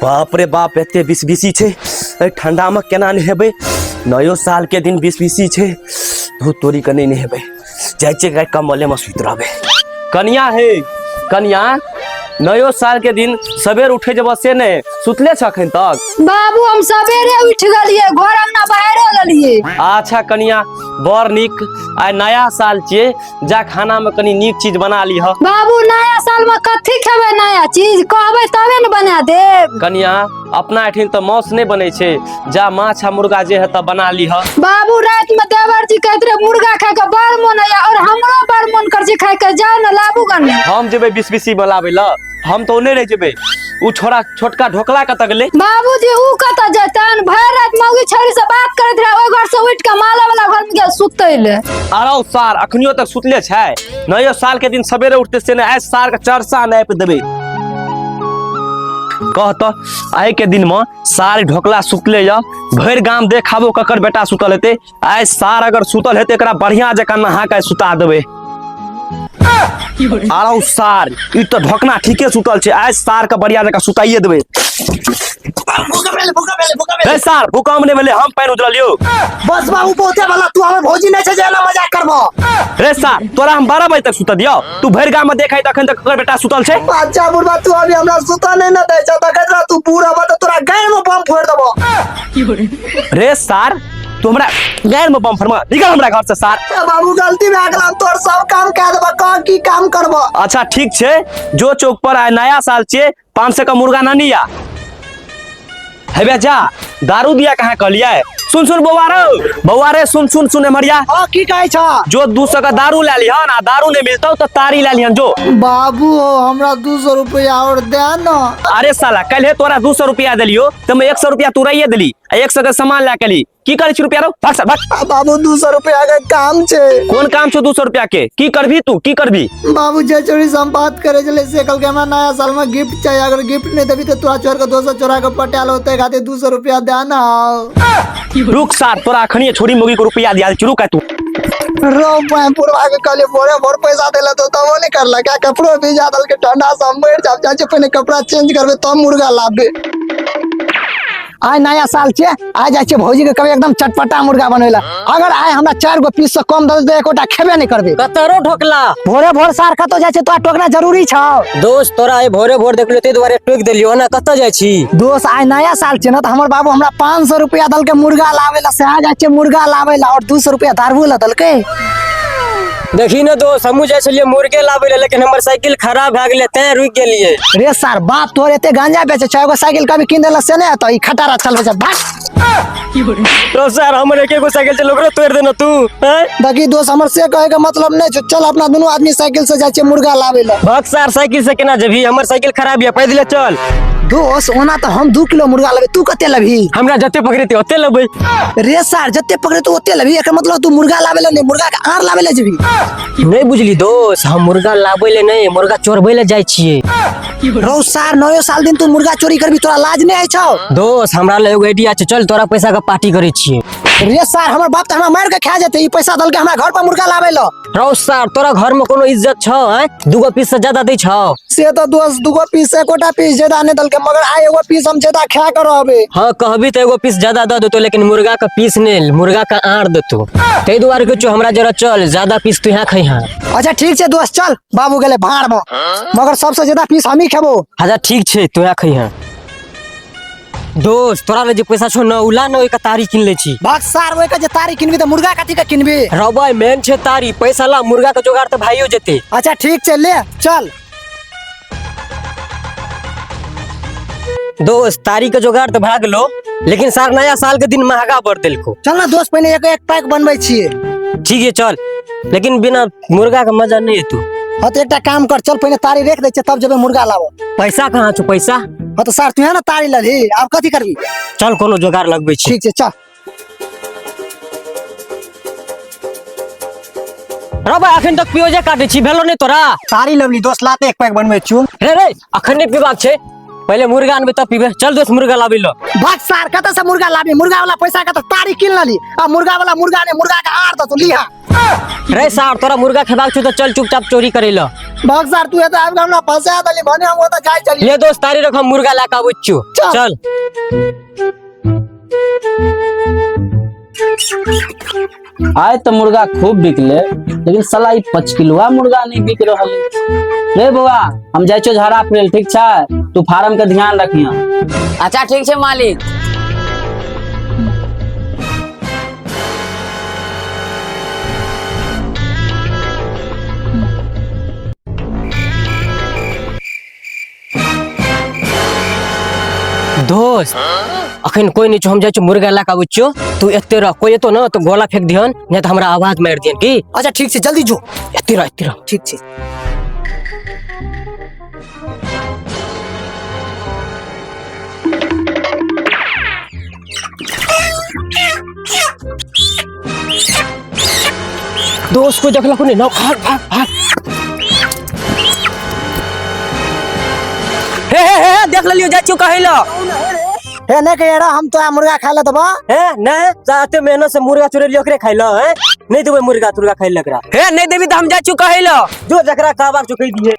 बाप रे बाप, एते बीस बीसी छै, एहि ठंडा में केना नहेबै? नयो साल के दिन बीस बीसी छै, धूत तोरी के नहि नहेबै। जाइ छियै गाय कम्बले में सुति रहबै। कनिया हे कनिया, नयो साल के दिन सवेर उठे जब से नहि सुतले छ अखन तक? बाबू, हम सवेरे उठ गेलिए, घर अंगना बाहरो लेलिए। अच्छा कनिया, बड़ नीक। आइ नया साल छियै, जा खाना में कनी नीक चीज बना लीह। बाबू, नया साल में कथी खेबै? नया चीज कहबै तबे ने बना देब। कनिया, अपना एठिन तऽ मांस नहि बनै छै, जा माछ आ मुर्गा जे हेतऽ बना लीह। बाबू, रात में देवर जी कहैत रहे मुर्गा खाय के बड़ मोन होइया और हमरो बड़ मोन कर छै खाय के, जाओ ने लाबू गने। हम जेबै बीस बीसी बनाबै लए? हम तऽ ओने रहि जेबै। उ छोड़ा छोटका ढोकला कतऽ गेलै? बाबूजी, ऊ कतऽ जेतन? भरि राति मौगी छौरी से बात करैत रहे, ओहि घर से उठि के माला वाला घर में गेल सुतै ले। अरौ सार, अखनियो तक सुतले छै? नयो साल के दिन सवेरे उठते से नहि, आइ सार के चरसा नापि देबै। कह तऽ, आइ के दिन में सार ढोकला सुतले य, भरि गाम देखाबो ककर बेटा सुतल हेतै। आइ सार अगर सुतल हेतै, एकरा बढ़िया जकाँ नहा के सुता देबै। आरो सार, ई तऽ ढोकना ठीके सुतल छै। आइ सार के बढ़िया जकाँ सुताइए देबै। रे सार, भूकंप नहि भेलै, हम पानि उजरलियौ। बस बाबू, बहुते वाला तू हमर भौजी नहीं छै जे एना मजाक करबो। रे सार, तोरा हम 12 बजे तक सुत दियौ, तू भरि गाम में देखै तऽ अखन तक ककर बेटा सुतल छै। अच्छा बुढ़बा, तू अभी हमरा सुता नहीं न दै छ, देखैत रह, तू बूढ़ हबा तऽ तोरा गाड़ में बम फोड़ देबो। रे सार, तू हमरा गैर में बम फरमा, निकल हमरा घर से सार। ए बाबू, गलती भए गेल, हम तोर सब काम कए देबो, कह की काम करबो? अच्छा ठीक छै, जो चौक पर आइ नया साल छै, 500 का मुर्गा नानी आ हेबे। जा दारू दिया कहाँ कहलियै? सुन सुन बौआ रे, बौआ रे, सुन सुन सुन एमहरिया। हाँ, की कहै छ? जो 200 का दारू ले लिहन, आ दारू नहीं मिलतौ तो तारी ले लिहन, जो। बाबू हो, हमरा 200 रुपया और दे न। अरे साला, कल तोरा 200 रुपया देलियो तो मैं 100 रुपया तुरैये देली आ 100 के सामान ला के ली। की करै छी रुपया रो? भाग सार, भाग। आ बाबू, 200 रुपया के काम छै। कोन काम छौ 200 रुपया के? की करबी तू, की करबी? बाबू, जे चोरी से हम बात करे छले से कहलकै हमरा नया साल में गिफ्ट चाहिए, अगर गिफ्ट नहीं देबी तो तोरा चोर के दोसर चोरा के पटायल होते, खातिर 200 रुपया दे ना। रुक सार, तोरा अखनी छोरी मुगी के रुपया दिया छु, रुक तू। रो पाए पुरवा के कहलिए भोरे भोर पैसा देला तो तबो नहीं करला क्या, कपड़ो भिजा दल के ठंडा से हम मर जाब। जाइ पहिने कपड़ा चेंज करबे तब मुर्गा लाबे। आइ नया साल छै, आइ जाइ छियै भौजी के कभी एकदम चटपटा मुर्गा बनबै ला। अगर आइ हमरा 4 गो पीस से कम दऽ देतै, एकोटा खेबे नहि करबै। कतरो ढोकला। भोरे भोर सार कतौ जाइ छै, तोरा टोकना जरूरी छौ? दोस्त, तोरा आइ भोरे भोर देखलियो ताहि दुआरे टोकि देलियो, ओना कतऽ जाइ छी? दोस्त, आइ नया साल छै ने, तऽ हमर बाबू हमरा 500 रुपया देलकै मुर्गा लाबै ला, सएह जाइ छियै मुर्गा लाबै ला, और 200 रुपया दारू ला देलकै। देखी ने दोस्त, हमहूँ जाइ छलियै मुर्गे लाबै लए, लेकिन हमर साइकिल खराब भए गेलै तें रुकि गेलियै। रे सार, बाप तोहर एते गांजा बेचे छै, एगो साइकिल कभी कीन देला से नहि हेतौ, ई खटारा चलबै छै, भाग। तो सर, हमर एक एगो साइकिल छै, ओकरो तोड़ि देना तू हैं? देखी दोस्त, हमर से कहे के मतलब नहि छै, चल अपना दुनू आदमी साइकिल से जाइ छियै मुर्गा लाबै लए। भग सर, साइकिल से केना जेबही? हमर साइकिल खराब यऽ, पैदले चल। दोस्त, ओना तऽ हम 2 किलो मुर्गा लेबै, तू कते लेबही? हमरा जते पकड़ेतै ओते लेबै। रे सार, जते पकड़े तू ओते लेबही? एकर मतलब तू मुर्गा लाबै लए नहि, मुर्गा के आर लाबै लए जेबही। नहि बुझली दोस्त, हम मुर्गा लाबै लए नहि, मुर्गा चोरबै लए जाइ छियै। रौ सार, नयो साल दिन तू मुर्गा चोरी करबी, तोरा लाज नहि होइ छौ? दोस्त, हमरा लए एगो आइडिया छै, चल तोरा पैसा के पार्टी करै छियै। रे सार, हमर बाप तऽ हमरा मारि के खा जेतै, ई पैसा देलकै हमरा घर पर मुर्गा लाबै लए। रौ सार, तोरा घर में कोनो इज्जत छौ? हैं, दूगो पीस से ज्यादा दै छौ? से तऽ दोस्त, दूगो पीस एकोटा पीस ज्यादा नहि देलकै, मगर आइ एगो पीस हम ज्यादा खा के रहबै। हाँ, कहबी तऽ एगो पीस ज्यादा दऽ देतो, लेकिन मुर्गा के पीस नहि, मुर्गा के आर देतो। ताहि दुआरे कहै छियौ हमरा जरा चल, ज्यादा पीस तू यहाँ खैहा। अच्छा ठीक छै दोस्त, चल। बाबू गेलै भाड़ में, मगर सबसे ज्यादा पीस हमही खेबो। अच्छा ठीक छै, तू यहाँ खैहा। दोस्त, तोरा लग जे पैसा छौ न, उ ला न, ओहिके तारी किन लै छी। भाग सार, ओहिके जे तारी किनबी तऽ मुर्गा कथी के किनबी? रबै, मेन छै तारी, पैसा ला, मुर्गा के जोगाड़ तऽ भाइयो जेतै। अच्छा ठीक छै, ले चल। दोस्त, तारी के जोगाड़ तऽ भए गेलो, लेकिन सार नया साल के दिन महगा बढ़ देलको। चल ना दोस्त, पहिने एक एक पैक बनबै छियै। ठीक है चल, लेकिन बिना मुर्गा के मजा नहीं एतो। हाँ तऽ एकटा काम कर, चल पहिने तारी रख दै छियै, तब जेबै मुर्गा लाबऽ। पैसा कहाँ छौ पैसा? हाँ तऽ सार, तू है ना तारी लही, आब कथी करबी? चल कोनो जोगाड़ लगबै छी। ठीक छै, चल। रबा, अखन तक पियोजे काटे छी, भेलो नहीं तोरा? तारी लवली दोस्त, लाते एक पैक बनबै छियौ। रे रे, अखन नहीं पीबाक छै, पहिले मुर्गा अनबे तब पीबे। चल दोस्त मुर्गा लाबी लो। भाग सार, कतऽ से मुर्गा लाबी? मुर्गा वाला पैसा के तऽ तारी कीन लेली, आ मुर्गा वाला मुर्गा ने मुर्गा के आर दतो लिहा। रे सार तोरा मुर्गा खेबाक छौ तऽ चल चुपचाप चोरी करे ल। भाग सार, तू एतऽ आबि कऽ हमरा फंसा देली, भने हम ओतऽ जाइ छली। ले दोस्त तारी रख, हम मुर्गा ला के आबै छियौ। चल। चल। आय तो मुर्गा खूब बिकले, लेकिन साला ई 5 किलोआ मुर्गा नहीं बिक रहल है। रे बौआ हम जाइ छियौ झाड़ा फिरल, ठीक छै? तू फार्म के ध्यान रखिहा। अच्छा ठीक छै मालिक। दोस्त अखन कोई नहीं छौ, हम जाइ छियौ मुर्गा लए के आबै छियौ, तू एते रह, कोई एतो ना तो गोला फेंक दिहन, नहीं तो हमरा आवाज मारि दिहन की। अच्छा ठीक छै, जल्दी जो। एते रह, एते रह। ठीक छै। दोस्त कोई देखलक नहीं ना, भाग भाग भाग। हे हे हे देख लेलियो, जाइ छियौ कहै ल। हे नहीं कहिए रहा, हम तो मुर्गा खाय ले देबा। हे नहीं, एते मेहनत से मुर्गा चोरेलियो ओकरे खाय ल, हैं? नहीं देबै मुर्गा तुर्गा खाय ल एकरा। हे नहीं देबी त हम जाइ छियौ कहै ल, जो जकरा कहबाक छौ कहि दिहे।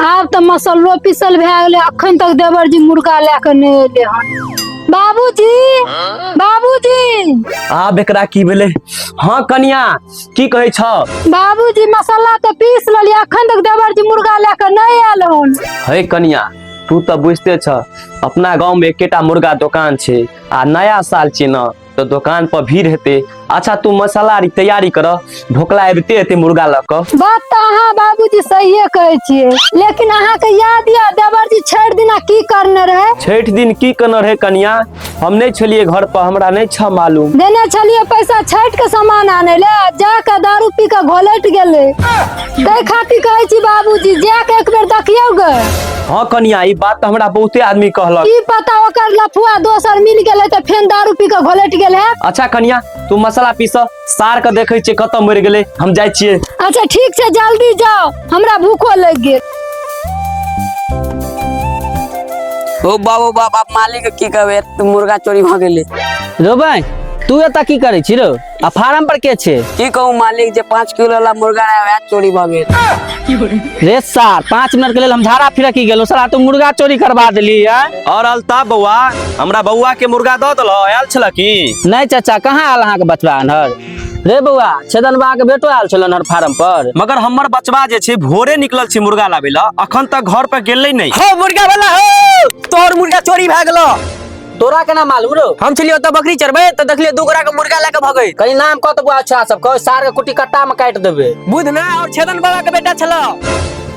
आब तऽ मसल्लो पीसल भए गेलै, अखन तक देवर जी मुर्गा लए कऽ नहि एलै हन। बाबूजी, बाबूजी। आब एकरा की भेलै? हाँ कनिया की कहै छ? बाबूजी मसाला तऽ पीस लेलियै, अखन तक देवर जी मुर्गा लए कऽ नहि आयल हन। हे कनिया तू तऽ बुझते छ, अपना गाँव में एकेटा मुर्गा दोकान छै आ नया साल छै न, तो दोकान पर भीड़ हेतै। अच्छा तू मसाला आर तैयारी कर, ढोकला आबिते हेतै मुर्गा लऽ कऽ। बात तऽ अहाँ बाबूजी सहिए कहै छियै, लेकिन अहाँके याद यऽ देवर जी छठि दिना की करने रहै? छठि दिन की करने रहै कनिया? हम नहि छलियै घर पर, हमरा नहि छ मालूम। देने छलियै पैसा छठि के सामान आनै ले, जा के दारू पी के घोलटि गेलै। ताहि खातिर कहै छी बाबूजी जा के एक बेर देखियौ गे। हाँ कनिया ई बात तऽ हमरा बहुते आदमी कहलक। की पता ओकर लफुआ दोसर मिल गेलै तऽ फेन दारू पी के घोलटि गेल है। अच्छा कनिया तू मसाला पीस, सार के देखै छियै कतऽ मरि गेलै, हम जाइ छियै। अच्छा ठीक छै, जल्दी जाओ, हमरा भूखो लागि गेल। ओ बाबू बाप, आप मालिक के की कहबै, मुर्गा चोरी भऽ गेलै। रो भाई तू एतऽ की करै छी रो? आ फार्म पर के छै? की कहू मालिक, जे 5 किलो वाला मुर्गा रहे वएह चोरी भऽ गेल। रे सार 5 मिनट के लेल हम झाड़ा फिरकी की गेलहुँ, साला तू मुर्गा चोरी करवा देली है। और अल्ताफ बौआ हमरा बौआ के मुर्गा दऽ देलह, आयल छल की? नहीं चाचा, कहाँ आयल अहाँके बचबा अनहर? रे बौआ छेदन बा के बेटो आयल छल अनहर फार्म पर। मगर हमर बचबा जे छै भोरे निकलल छै मुर्गा लाबै लए, अखन तक घर पर गेलै नहि। हो मुर्गा वाला हो, तोहर मुर्गा चोरी भए गेलो। तोरा केना मालूम रो? हम छलियै ओतऽ बकरी चरबै तऽ देखलियै 2 गोरा के मुर्गा लए के भगै। कनी नाम कह तऽ बौआ, अच्छा सब कह, सार के कुटी कट्टा में काटि देबै। बुध ना और छेदन बाबा के बेटा छलो।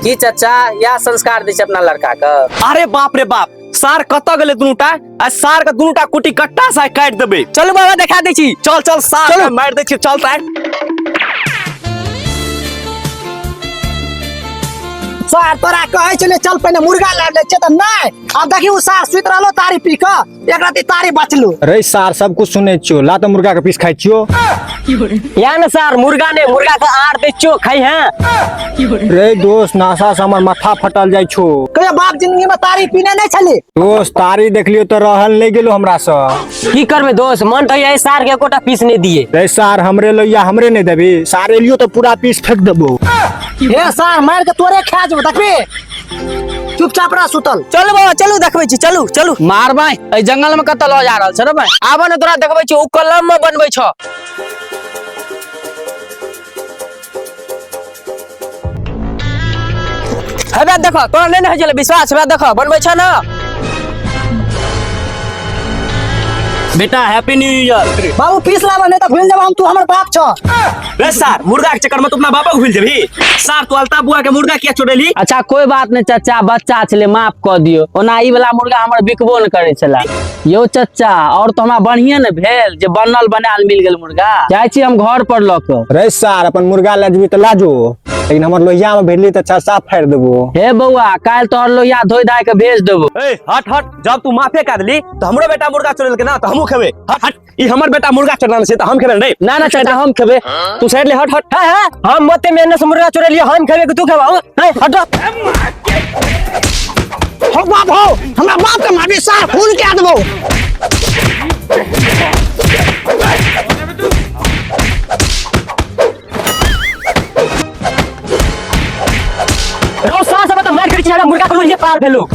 की चाचा या संस्कार दै छै अपना लड़का के? अरे बाप रे बाप, सार कतऽ गेलै दुनूटा? आ सार के दुनूटा कुटी कट्टा से काटि देबै। चलू बाबा देखा दै छी। चल चल सार के मारि दै छी, चल सार। सार तोरा कहै छलै चल पहिने मुर्गा लाबि लै छियै तऽ नहि, आब देखी ओ सार सुति रहलो तारी पी कऽ, एक राति तारी बचलो। रे सार सब कुछ सुनै छियो, ला तऽ मुर्गा के पीस खाइ छियो। या न सार मुर्गा ने मुर्गा के आर दै छियो खाइ हैं। रे दोस्त नासा से हमर माथा फटल जाइ छो। कहियो बाप जिंदगी में तारी पीने नहीं छली? दोस्त तारी देखलियो तऽ रहल नहीं गेलो हमरा से। की करबे दोस्त, मन तऽ यही सार के एकोटा पीस नहीं दिए। रे सार हमरे लइया हमरे नहीं देबी, सार एलियो तऽ पूरा पीस फेंक देबो। हे सार मार के तोरे खा जेबो, देखबी चुपचाप रह सुतल। चलू बाबा चलू देखबै छी, चलू चलू। मारबै एहि जंगल में कतऽ लऽ जा रहल छ रे भाई? आबऽ ने तोरा देखबै छी, ओ कलम में बनबै छ। हेबे देखो तोरा नहीं ने होइ छलै विश्वास, हेबे देखो बनबै छ ना। बेटा हैप्पी न्यू ईयर। बाबू पीस लाबऽ नहीं तऽ भूलि जेबऽ हम, तू हमर बाप छ। रे सार मुर्गा के चक्कर में तू अपना बापा के भूलि जेबही। सार तू अल्ताफ बुआ के मुर्गा किया चोरेली? अच्छा कोई बात नहीं चाचा, बच्चा छलै माफ कऽ दियौ, ओना ई वाला मुर्गा हमर बिकबो नहि करै छलै। यौ चाचा और तो हमरा बढ़िया ने भेल जे बनल बनायल मिल गेल मुर्गा। जाइ छी हम घर पर लऽ कऽ। रे सार अपन मुर्गा लए जेबही तऽ लाजो। लेकिन हमर लोहिया में भिड़ली तऽ चरसा फाड़ि देबो। हे बौआ, काल्हि तोहर लोहिया धोइ धाइ के भेज देबो। ए हट हट, जब तू माफे कर देली तो हमरो बेटा मुर्गा चोरेलके ना, तो हमहू खेबे। हट हट, ई हमर बेटा मुर्गा चोरना छै तो हम खेबे रे। ना ना चाचा, हम खेबे, तू साइड ले, हट हट। है है, हम मते मेहनत से मुर्गा चोरेलियो, हम खेबे कि तू खेबा? है हट। हो बाप हो, हमरा बाप के मारबी सार खून के देबो। रौ सास सब त मार करै छी, हमरा मुर्गा के लोहिया पार भेलो।